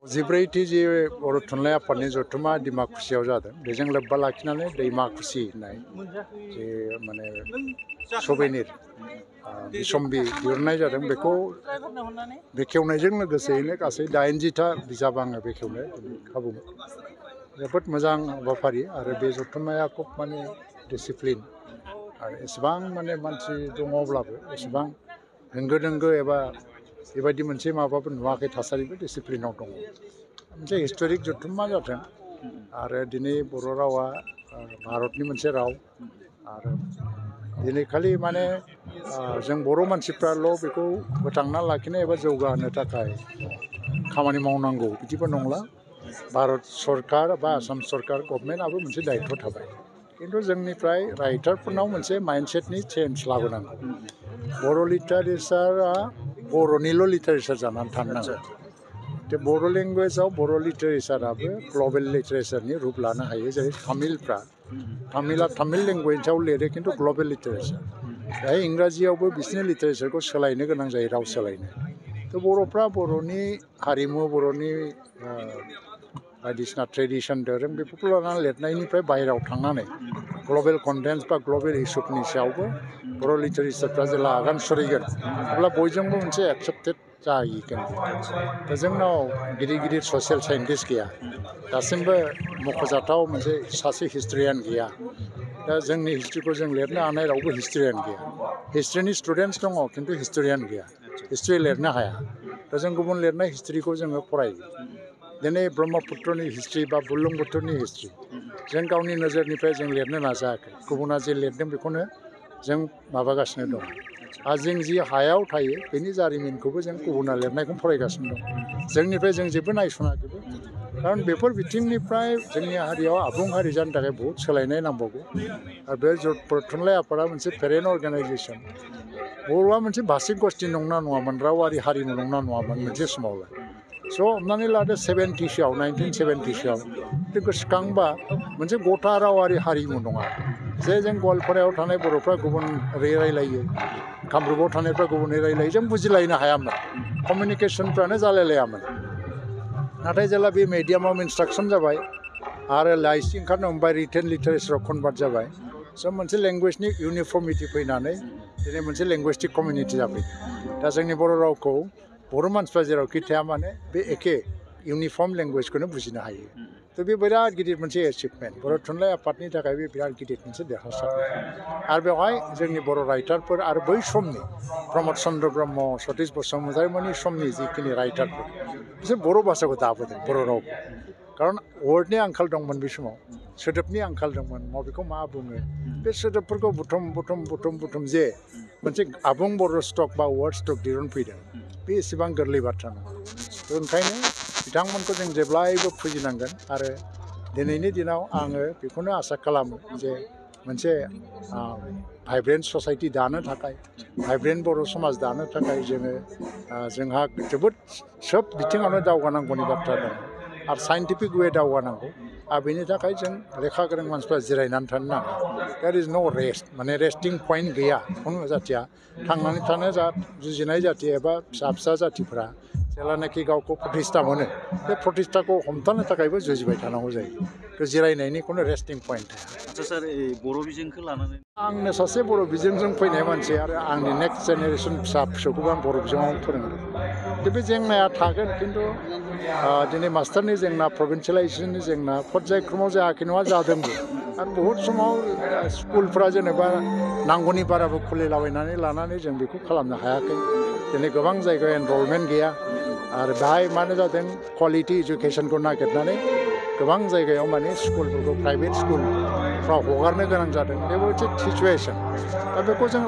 जिब्रैथि जे बर' थुनलाइ आफादनि जथुम्मा डिमाकुसियाव जादों बेजों लोब्बा लाखिनानै दैमाकुसि होननाय जे माने सभेनिर बिसम्बि दिहुननाय जादों बेखौ बेखेवनायजों लोगोसेयैनो गासै 80टा बिजाब आङो बेखेवनो खाबु जोबोद मोजां हाबाफारि आरो बे जथुम्माया खुब माने डिसिप्लिन आरो एसेबां माने मानसि दङब्लाबो एसेबां होंगो दोंगो एबा बेबायदि मोनसे माबाबो नुवाखै थासारिबो डिसिप्लिनाव दङ मोनसे हिस्टरिक जथुम्मा जादों आरो दिनै बर' रावा भारतनि मोनसे राव आरो दिनै खालि माने जों बर' मानसिफ्राल' बेखौ फोथांना लाखिनो एबा जौगाहोनो थाखाय खामानि मावनांगौ बिदिबो नंला भारत सरकार बा आसाम सरकार गभर्नमेन्टआबो मोनसे दायित्व थाबाय खिन्थु जोंनिफ्राय राइटारफोरनाव मोनसे माइन्डसेटनि चेन्ज लाबोनांगौ बर' लिटारेचारआ बर'निल' लिटारेचार जानानै थानो नाङा बे बर' लेंगुवेजाव बर' लिटारेचाराबो ग्लबेल लिटारेचारनि रुप लानो हायो जेरै तामिला तामिल लेंगुवेजाव लिरो खिन्थु ग्लबेल लिटारेचार बेहाय इंराजियावबो बिसोरनि लिटारेचारखौ सोलायनो गोनां जायो राव सोलायनो थ' बर'फ्रा बर'नि हारिमु बर'नि बायदिसिना ट्रेडिसन दोरों बेफोरखौ लानानै लिरनायनिफ्राय बाहेरायाव थांनानै ग्लबेल कन्टेन्स बा ग्लबेल इस्युफोरनि सायावबो बर' लिटारेचारफ्रा जेब्ला आगान सुरैगोन अब्ला बयजोंबो मोनसे एक्सेप्टेड जाहैगोन दा जोंनाव गिदिर गिदिर ससियेल साइन्टिस्ट गैया दासिमबो मख'जाथाव मोनसे सासे हिस्ट्रियान गैया दा जोंनि हिस्ट्रिखौ जों लिरनो हानाय रावबो हिस्ट्रियान गैया हिस्ट्रिनि स्टुडेन्टस दङ खिन्थु हिस्ट'रियान गैया हिस्ट्रि लिरनो हाया दा जों गुबुन लिरनाय हिस्ट्रिखौ जोङो फरायो दिनै ब्रह्मपुत्रनि हिस्ट्रि बा बुरलुंबुथुरनि हिस्ट्रि जों गावनि नोजोरनिफ्राय जों लिरनो नाजायाखै गुबुना जे लिरदों बेखौनो जों माबागासिनो दं आरो जों जि हायाव थायो बेनि जारिमिनखौबो जों गुबुना लिरनायखौ फरायगासिनो दं जोंनिफ्राय जों जेबो नायसनाखैबो खारन बेफोर बिथिंनिफ्राय जोंनि हारियाव आबुं हारि जानो थाखाय बहुद सोलायनाय नांबावगौ आरो बे थुनलाइ आफादा मोनसे पेरेन्ट अर्गानाइजेसन बर'आ मोनसे भाषिक गस्टि नंना नङामोन रावारि हारिमु नंना नङामोन मोनसे समावलाय स' हमनानै लादो 70सोआव 1970सोआव गोसोखांबा मोनसे गथा रावारि हारिमु नङा जे जों गवालपारायाव थानाय बर'फ्रा गुबुन रायलायो कामरुपआव थानायफ्रा गुबुनै रायलायो जों बुजिलायनो हायामोन कमिउनिकेसनफ्रानो जालायलायामोन नाथाय जेला बे मिडियामाव इन्सट्राक्सन जाबाय आरो लाइसि ओंखारनो हमबाय रिटेन लिटारेचाराव कनभार्ट जाबाय स' मोनसे लेंगुवेजनि इउनिफर्मिटि फैनानै दिनै मोनसे लेंगुवेस्टिक कमिउनिटि जाबाय दा जोंनि बर' रावखौ बर' मानसिफ्रा जेरावखि थाया माने बे एखे इउनिफर्म लेंगुवेजखौनो बुजिनो हायो थ' बे बिराद गिदिर मोनसे एचिभमेन्ट बर' थुनलाइ आफादनि थाखाय बे बिराद गिदिर मोनसे देरहासारनाय आरो बेवहाय जोंनि बर' राइटारफोर आरो बै समनि प्रमद चन्द्र ब्रह्म सतिश बसुमतारीमोननि समनि जिखिनि राइटारफोर बिसोर बर' भाषाखौ दाबोदों बर' रावखौ खारन वर्डनि आंखाल दंमोन बे समाव सोदोबनि आंखाल दंमोन बबेखौ मा बुङो बे सोदोबफोरखौ बुथुम जे मोनसे आबुं बर' स्टक बा वर्ड स्टक दिहुनफैदों बे एसेबां गोरलै बाथ्रा नङा ओंखायनो बिथांमोनखौ जों जेब्लायबो फुजिनांगोन आरो दिनैनि दिनाव आङो बेखौनो आसा खालामो जे मोनसे भाइब्रेन्ट ससाइटि दानो थाखाय भाइब्रेन्ट बर' समाज दानो थाखाय जोङो जोंहा जोबोद सोब बिथिङावनो दावगानांगौनि बाथ्रा दं आरो साइन्टिफिक वे दावगानांगौ आरो बेनि थाखाय जों लेखा गोरों मानसिफ्रा जिरायनानै थानो नाङा देयर इज न' रेस्ट माने रेस्टिं पइन्ट गैया खुनु जाथिया थांनानै थानो जुजिनाय जाथि एबा फिसा जाथिफ्रा जेब्लानाखि गावखौ प्रतिष्ठा मोनो बे प्रतिष्ठाखौ हमथानो थाखायबो जुजिबाय थानांगौ जायो थ' जिरायनायनि खुनु रेस्टिं पइन्ट थाया आच्चा सार बर' बिजोंखौ लानानै आंनो सासे बर' बिजोंजों फैनाय मानसि आरो आंनि नेक्स्ट जेनेरेसन फिसा फिसौखौबो आं बर' बिजोङाव फोरोंदों बे जेंनाया थागोन खिन्थु दिनै मास्टारनि जेंना प्रभिन्सियेलाइजेसननि जेंना पर्यायक्रमाव जायाखै नङा जादोंबो आरो बहुद समाव स्कुलफ्रा जेनेबा नांगौनि बाराबो खुलिलाबायनानै लानानै जों बेखौ खालामनो हायाखै दिनै गोबां जायगायाव एनरलमेन्ट गैया आरो बेहाय मानो जादों क्वालिटि इडुकेसनखौ नागिरनानै गोबां जायगायाव माने स्कुलफोरखौ प्राइभेट स्कुलफ्राव हगारनो गोनां जादों बे मोनसे सिचुवेसन दा बेखौ जों